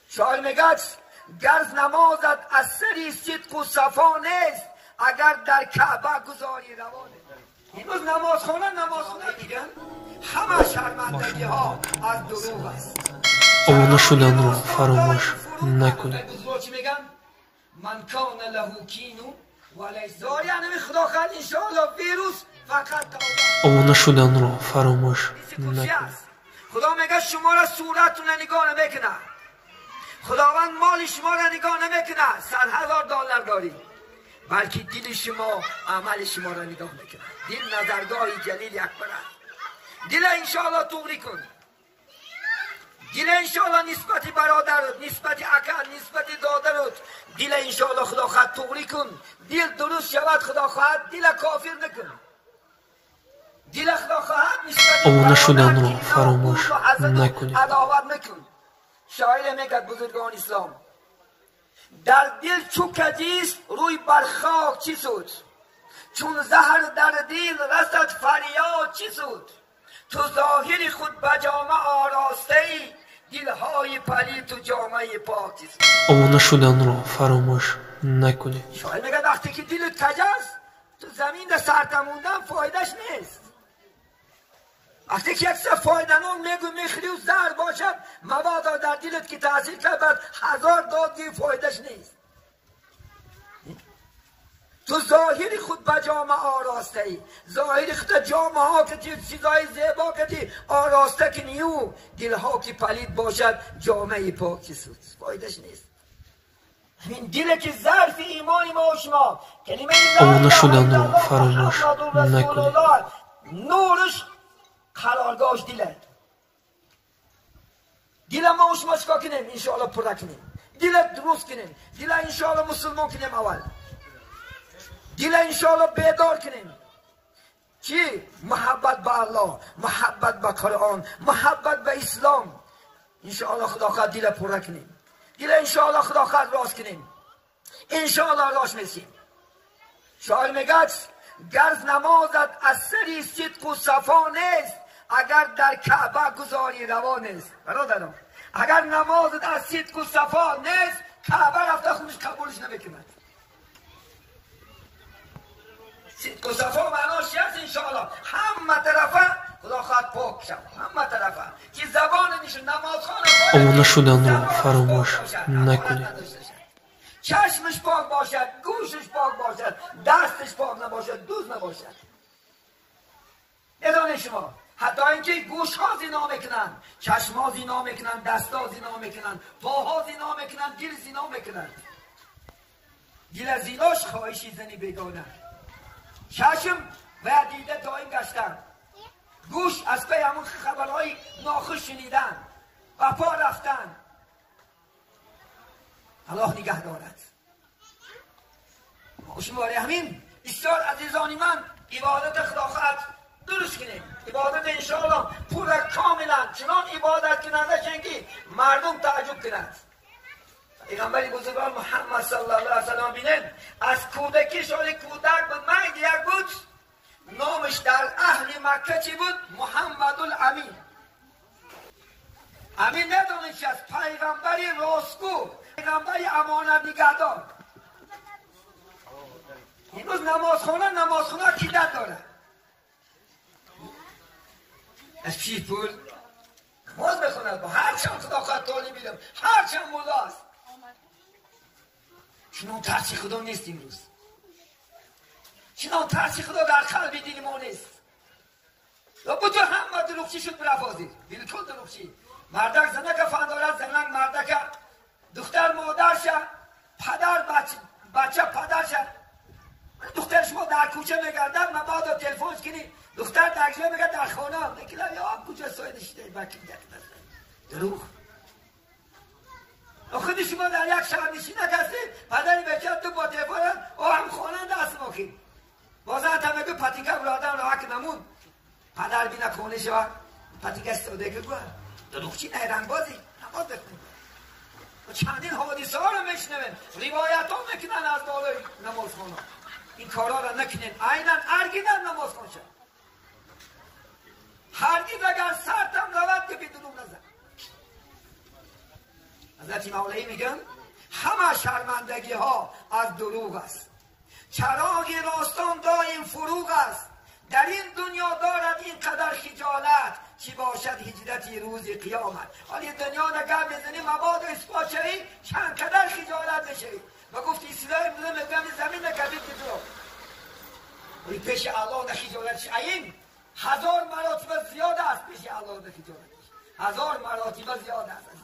شاعر میگه گرز نمازت از سری صدق و صفا نیست، اگر در کعبه گذاری روانه. امروز نمازخانه نمازخانه دیدن همه شرمندگی ها از دروغ است. Обуна шуданро фаромӯш накунед. چی میگن؟ من کان له کینو ولی یعنی خدا خیلی انشاءالله ویروس فقط обуна шуданро фаромӯш накунед. خدا میگه شما را صورتتون نگاه نمیکنه، خداوند مال شما را نگاه نمیکنه، $100,000 داری، بلکه دل شما عمل شما را نگاه میکنه. دل نظرگاه جلیل اکبر است. دل انشاءالله توری کن، دل انشاءالله نسبت برادرت، نسبت اکل، نسبت دادرت، دل انشاءالله خدا خواهد توری کن. دل درست شود خدا خواهد دل کافر نکن. دل خدا خواهد نسبت обуна шуданро фаромӯш накунед. عداوت نکن. شاعر میگه بزرگان اسلام در دل چو کجیست روی بر خاک چی سود، چون زهر در دل رسد فریاد چی سود. تو ظاهر خود به جامه آراسته ای، دلهای پلید تو جامعه پاک چی سود. обуна шуданро фаромӯш накунед. شاعر میگه وقتی که دلت کج است تو زمین در سرت موندن فایدهش نیست. وقتی که یک سه فایده نان میگو میخری و زهر باشد، مبادا در دلت که تاثیر کرد بعد هزار داد گی فایدهش نیست. تو ظاهر خود به جامعه آراسته ای، ظاهر خود جامعه ها که چیزای زیبا که آراسته که نیو، دلها که پلید باشد جامعه پاک چی سود، فایدهش نیست. این دل که ظرف ایمان ما و شما کلمه обуна шуданро фаромӯш накунед. نورش قرارگاهش دیله. دیله ما و شما چیکار کنیم؟ انشاءالله پره کنیم، دیله درست کنیم، دیله انشاءالله مسلمان کنیم اول، دیله انشاءالله بیدار کنیم. چی؟ محبت به الله، محبت به قرآن، محبت به اسلام. انشاءالله خدا خواهد دیله پره کنیم، دیله انشاءالله خدا خواهد راست کنیم، انشاءالله راست میسیم. شاعر میگه گرز نمازت از سری صدق و صفا نیست، اگر در کعبه گذاری روا نیست. برادرم اگر نمازت از صدق و صفا نیست، کعبه رفته خودش قبولش نمیکند. صدق و صفا معناش چی است؟ انشاءالله همه طرفه خدا خواهد پاک شد، همه طرفه که زبان نشون نمازخانه обуна шуданро фаромӯш накунед. چشمش پاک باشد، گوشش پاک باشد، دستش پاک نباشد، دوز نباشد. ندانه شما حتی اینکه گوش ها زنا میکنن، چشم ها زنا میکنن، دست ها زنا میکنن، پاها زنا میکنن، دل زنا میکنن. دل از زیناش خواهشی زنی بیگانه، چشم و دیده دائم گشتن، گوش از پی همون خبرهای ناخوش شنیدن و پا رفتن. الله نگه دارد. شما برای همین بسیار عزیزان من عبادت خدا خواهد درست کنیم، عبادت انشاءالله پورا کاملا چنان عبادت کننده که مردم تعجب کنند. پیغمبر بزرگوار محمد صلی الله علیه و سلم بینید از کودکی شال کودک بود، مهد یک بود، نامش در اهل مکه چی بود؟ محمد الامین. امین ندانید چی است؟ پیغمبر راستگو، پیغمبر امانت نگهدار. امروز نمازخانه نمازخانه کی درد داره؟ از چی پول نماز بخوند؟ با هر چند خدا خواهد طالب علم، هر چند مولا است، چنان ترسی خدا نیست امروز، چنان ترسی خدا در قلب دل ما نیست. و بطور همه دروغچی شد برافازی، بالکل دروغچی. مردک زنک فندارد، زنک مردک، دختر مادر شه، پدر بچه، بچه پدر شه. دختر شما در کوچه میگردن، مبادا تلفن کنی دختر در جای میگه در خانه میگه یا آب کوچه ساید شده بچه دروغ. خود شما در یک شهر نشین کسی پدر بچه تو با تلفن او هم خانه دست ماخی بازم تا میگه پتیکه برادر راک نمون پدر بینا خونه شوا پتیکه استفاده که گوه دروغ چی نه رنگ بازی نماز بخونیم. چندین حادثه ها رو میشنویم، روایت ها میکنن از بالای نماز خانه. این کارا را نکنین، عینا هرگز نماز خان شد. هرگز اگر سرتم رود که بی دروغ نزن. حضرت مولایی میگن همه شرمندگی ها از دروغ است، چراغ راستان دایم فروغ است. در این دنیا دارد اینقدر خجالت، چی باشد هجرتی روز قیامت. حالی دنیا نگه بزنی مباد اثبات شوی چند قدر خجالت بشوی. و گفت اسرائیل میگم زمین نکبید که تو ولی پیش الله نخجالت این 1000 مراتب زیاد است. پیش الله نخجالت 1000 مراتب زیاد است.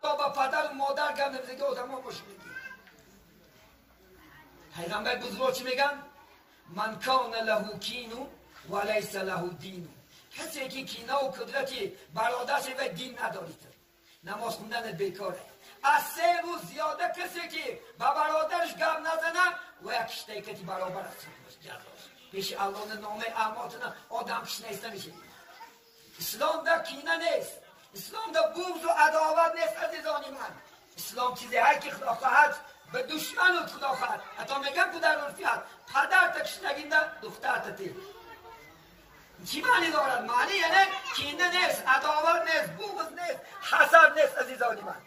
تا با پدر و مادر گم نمیزه که آدم ها باشه میگی. پیغمبر بزرگ چی میگن؟ من کان له کین و لیس له دین. کسی که کینه و قدرتی برادرش و دین ندارید، نماز خوندن بیکاره. از 3 روز زیاده کسی که با برادرش گم نزنه و یک کشته برابر است. پیش الله نامه اعمالتون آدم کش نیست نمیشه. اسلام در کینه نیست، اسلام در بغض و عداوت نیست عزیزان من. اسلام چیزی هر کی خدا خواهد به دشمن خدا خواهد. حتی میگم که در عرفیت پدر تا کشتگینده دختر تا تیر. چی معنی دارد؟ معنی یعنی کینه نیست، عداوت نیست، بغض نیست، حسد نیست عزیزان من.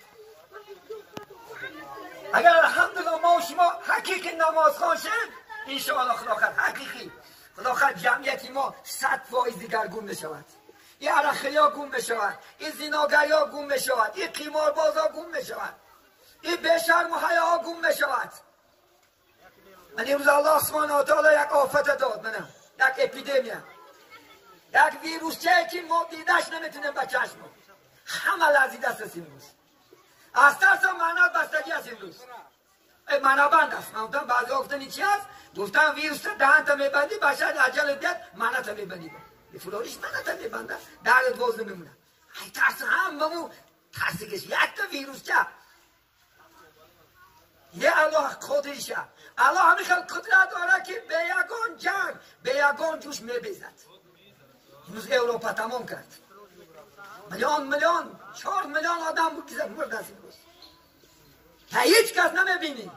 اگر الحمدلله ما و شما حقیقی نمازخوان شد انشاءالله خدا خواهد حقیقی خدا خواهد جمعیت ما 100% دیگرگون میشود. این عرقخوری‌ها گم بشود، این زیناگری‌ها گم بشود، این قماربازها گم بشود، این بی‌شرم و حیاها گم بشود. من امروز الله سبحانه و تعالی یک آفت داد منم، یک اپیدمیا، یک ویروس که ما دیدش نمیتونیم به چشم. همه لذیذ است امروز. از ترس معنا بستگی است امروز. معنا بند است. من گفتم بعضی گفتن این چی است؟ گفتم ویروس دهن تا میبندی بشر عجله بیاد معنا تا میبندی. فلانیش من تا میبنده درد باز نمیمونه. ای ترس هممون ترسیگش یک تا ویروس چه یه الله قدرشه. الله همین خیلی قدرت داره که به یگان جنگ به یگان جوش میبیزد. امروز اروپا تمام کرد. میلیون میلیون 4 میلیون آدم بود که مرد از امروز. تا هیچ کس نمیبینی.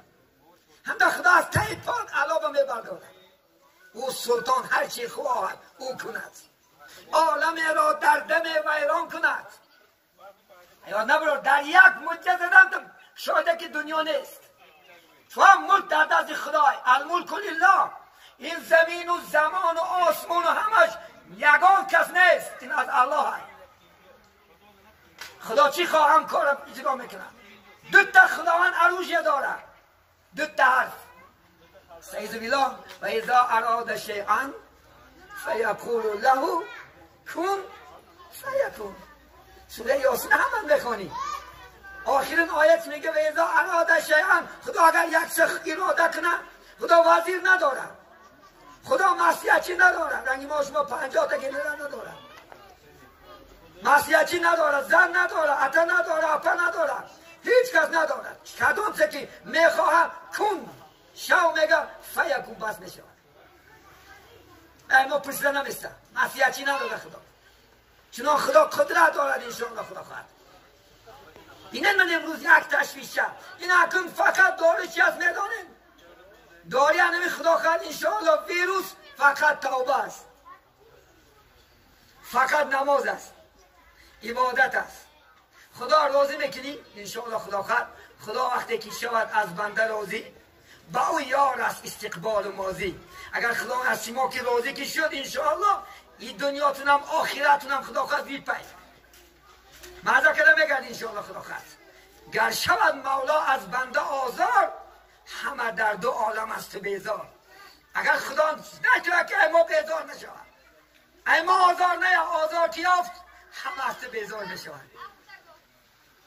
هم در خدا از ته پاک الله میبرداره. او سلطان هر چی خواهد او کند، عالم را در دم ویران کند. یا نبرو در یک مجه زدن شاید که دنیا نیست. تو هم ملک در دست خدای، الملک لله. این زمین و زمان و آسمان و همش یگان کس نیست، این از الله هست. خدا چی خواهم کارم اجرا میکنم. دو تا خداوند عروج داره، دو تا حرف. سعیذ بالله و اذا اراد شیئا فیقول له کن فیکون. سوره یاسین هم بخونی آخرین آیت میگه و اذا اراد شیئا، خدا اگر یک شخص اراده کنه، خدا وزیر نداره، خدا مسیحچی نداره، رنگی ما شما 50 تا گلره نداره، مسیحچی نداره، زن نداره، عطا نداره، اپا نداره، هیچ کس نداره. کدوم که میخواه کن شو میگه فیکون بس میشود. ای ما پرسیده نمیسته، مسیحچی نداره خدا، چون خدا قدرت دارد انشاءالله خدا خواهد. اینه من امروز یک تشویش شد. این اکنون فقط داره چی از میدانیم؟ داری انمی خدا خواهد انشاءالله ویروس فقط توبه است، فقط نماز است، عبادت است. خدا راضی میکنی انشاءالله خدا خواهد. خدا وقتی که شود از بنده راضی، با او یار است استقبال و ماضی. اگر خدا از شما که راضی که شد انشاءالله این دنیاتونم آخرتونم خدا خواهد ویپی مزا کرده میگرد انشاءالله خدا خواهد. گر شود مولا از بنده آزار، همه در دو عالم است بیزار. اگر خدا نکنه که ای ما بیزار نشود، ای ما آزار نه آزار که یافت، همه است بیزار نشود.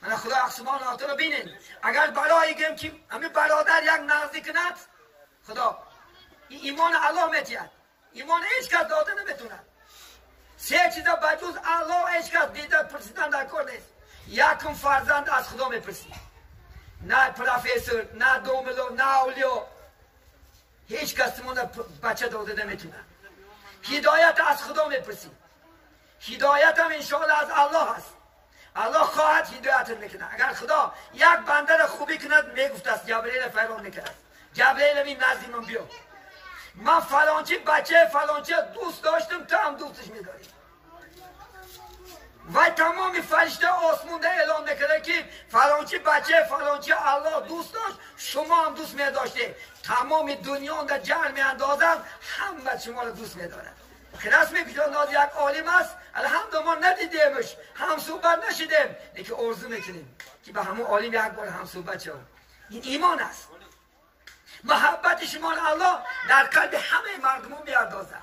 من خدا سبحانه و تعالی بینین اگر برای گم که همین برادر یک نزدیک کند، خدا این ایمان الله میتید. ایمان هیچ کس داده نمیتونه. سه چیزا بجز الله هیچ کس دیده پرسیدن در کار نیست. یکم فرزند از خدا میپرسید، نه پروفسور، نه دوملو، نه اولیا، هیچ کس بچه داده نمیتونه. هدایت از خدا میپرسید، هدایت هم انشاءالله از الله هست. الله خواهد هدایت میکنه. اگر خدا یک بنده را خوبی کند، میگفت است جبرئیل فرار میکرد، جبرئیل این نزدی من بیا، من فلانچی بچه فلانچی دوست داشتم، تو هم دوستش میداری. و تمام فرشته آسمون اعلام میکنه که فلانچی بچه فلانچی الله دوست داشت، شما هم دوست میداشته. تمام دنیا در جمع میاندازن، همه شما رو دوست میدارن. خلاص میگه ناز یک عالم است، الحمدلله ما ندیدیمش، هم صحبت نشدیم، لیکن آرزو میکنیم که به همون عالم یک بار هم صحبت شویم. این ایمان است. محبت شما الله در قلب همه مردم میاندازد.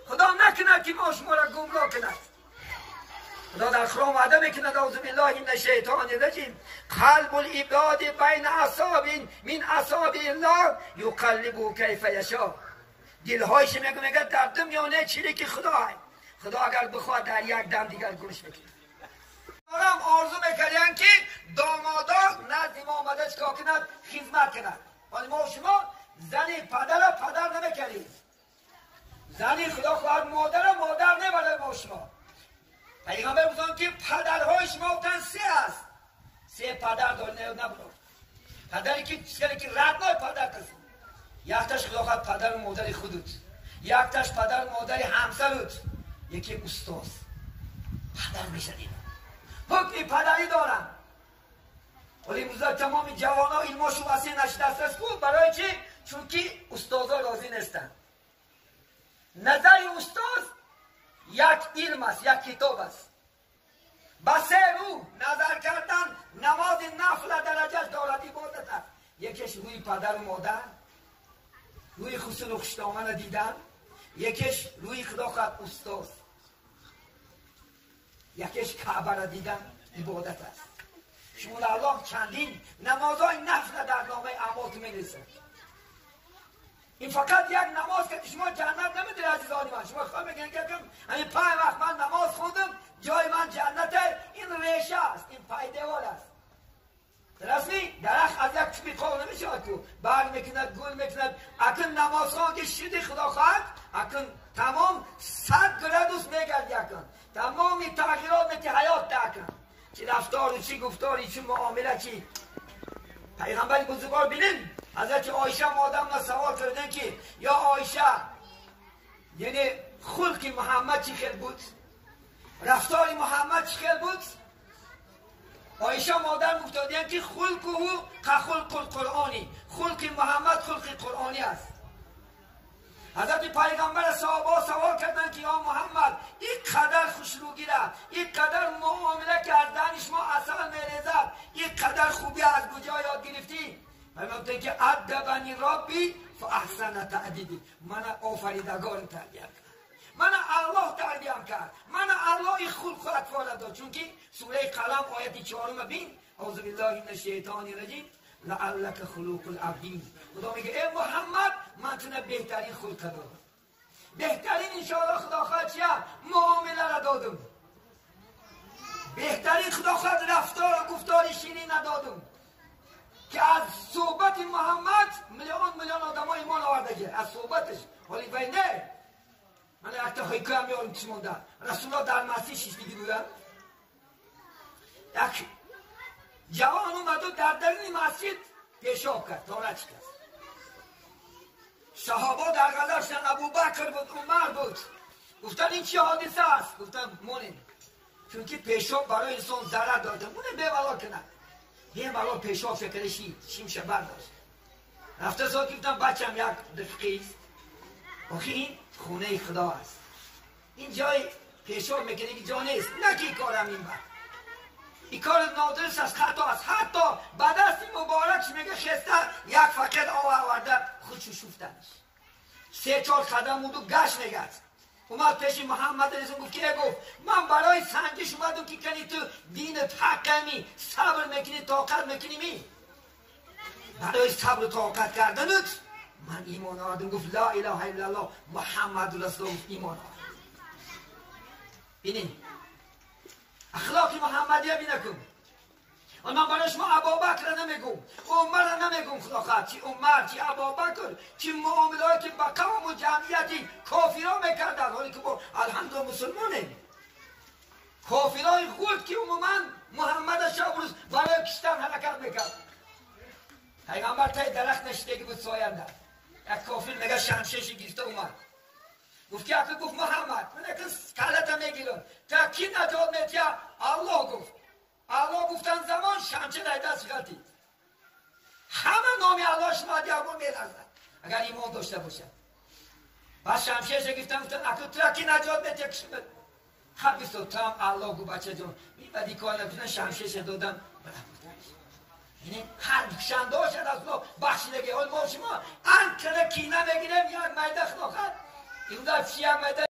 خدا نکند که ما شما را گمراه کند. خدا در قرآن وعده میکند، اعوذ بالله من الشیطان الرجیم، قلب العباد بین اصابع من اصابع الله یقلبه کیف یشاء. دلهایش میگه در دو میانه چیزی که خدا، خدا اگر بخواد در یک دم دیگر گوش میکنه. دارم آرزو میکردن که دامادا نزد ما آمده چیکار کند؟ خدمت کند. ولی ما شما زنی پدر پدر نمیکردیم، زنی خدا خواهد مادر مادر نبرد. ما شما پیغمبر گفتن که پدرهای شما گفتن سه است، سه پدر داری نبرد. پدری که چیزی که رد نای پدر کسی، یکتاش خدا خواهد پدر و مادر خودت، یکتاش پدر و مادر همسرت، یکی استاد پدر میشن. اینا حکم پدری دارن. ولی امروز تمام جوان‌ها علمشون واسه نشدست بود. برای چی؟ چون که استادا راضی نیستن. نظر استاد یک علم است، یک کتاب است. با سه رو نظر کردن نماز نفل درجه دارد، عبادت است. یکیش روی پدر و مادر، روی خسن و خوشدامن دیدن، یکیش روی خدا خواهد استاد، یکیش کعبه را دیدن، عبادت است. شما الله چندین نمازهای نفل در نامه اعمال تو می‌نویسه. این فقط یک نماز که شما جنت نمیده عزیزان من. شما خواهی میگن که همین 5 وقت من نماز خوندم جای من جنته. این ریشه است، این پایدوار است. رسمی درخت از یک چوبی قول نمیشه تو برگ میکند، گل میکند. اکن نماز خوان که شدی خدا خواهد اکن تمام 100 گرادوس میگرد، اکن تمام تغییرات میتی حیات اکن چی رفتار، چی گفتاری، چی معامله، چی. پیغمبر بزرگوار بینین حضرت عایشه مادم را سوال کردن که یا عایشه، یعنی خلق محمد چی خیل بود، رفتار محمد چی خیل بود؟ عایشه مادر گفتادین که خلقه خلق القرآنی، خلق محمد خلق قرآنی است. حضرت پیغمبر صحابه سوال کردن که یا محمد اینقدر خوشروگی را، اینقدر معامله که از دهن شما عسل میریزد، اینقدر خوبی از کجا یاد گرفتی؟ پیغمبر گفتن که ادبنی ربی فاحسن تأدیبی، من آفریدگار تربیت کرد، من الله تربیت کرد، من الله این خلق و اطفال داد. چون که سوره قلم آیت 4 بین، اعوذ بالله من الشیطان الرجیم، لعلک خلوق العبدین. خدا میگه ای محمد من تونه بهترین خلق دادم، بهترین انشاءالله خدا خواهد چیه؟ معامله را دادم، بهترین خدا خواهد رفتار و گفتار شیرین ندادم که از صحبت محمد میلیون میلیون آدم ها ایمان آورده از صحبتش. ولی وی نه، من یک تا حکایه میارم چی مونده. رسول الله در مسجد شیشتگی بودن، یک جوان اومد و در درون مسجد پیشاب کرد، تارک کرد. صحابه در غضب شدن، ابوبکر بود، عمر بود، گفتن این چه حادثه است؟ گفتن مونین، چون که پیشاب برای انسان ضرر داره، مونین به بلا کنه، یه بلا پیشاب شکر شیمشه برداشت. رفته ساعت گفتن بچم یک دقیقه است، آخه این خونه خدا است، این جای پیشاب میکنه که جا نیست، نه که کارم این بر این کار نادرست است، خطا است. حتی به دست مبارکش میگه خسته یک فقط آورده خودشو شفتنش، 3-4 قدم بود و گشت نگرد. اومد پیش محمد رسول گفت که گفت من برای سنجش اومدم که کنی تو دینت حقمی، صبر میکنی، طاقت میکنی، می برای صبر و طاقت کردنت من ایمان آوردم. گفت لا اله الا الله محمد رسول الله، ایمان آورد. ببینید اخلاق محمدیه بینکن. من برای شما ابابکر نمیگم، عمر نمیگم، خدا خواهد چی عمر چی ابابکر چی معاملهایی که با قوم و جمعیتی کافرها میکردن، حالی که با الحمدلله مسلمانه. کافرهای خورد که عموما محمد شب روز برای کشتن حرکت میکرد. پیغمبر تای درخت نشیدگی بود ساینده، یک کافر میگه شمشیرش گرفته اومد، گفت که گفت محمد من اکن کلت میگیرم تا کی نجات میتیا Аллоҳ гуфт. Аллоҳ гуфтан замон шамшер ай даст ғалтид. Ҳама номи Аллоҳ шумо диабо меларзад, агар имон дошта бошад. Баъд шамшерша гирифтан, гуфтан, аку туя ки наҷот метия кишмад. Хаб бисо, ту ҳам Аллоҳ гу, бачаҷон. Баъди кор накунан шамшерша додан. Яъне ҳар кушандаошад аз Худо бахшидаги. Ҳол мо шумо анқадар кина мегирем, як майда худохат. Имда як майда.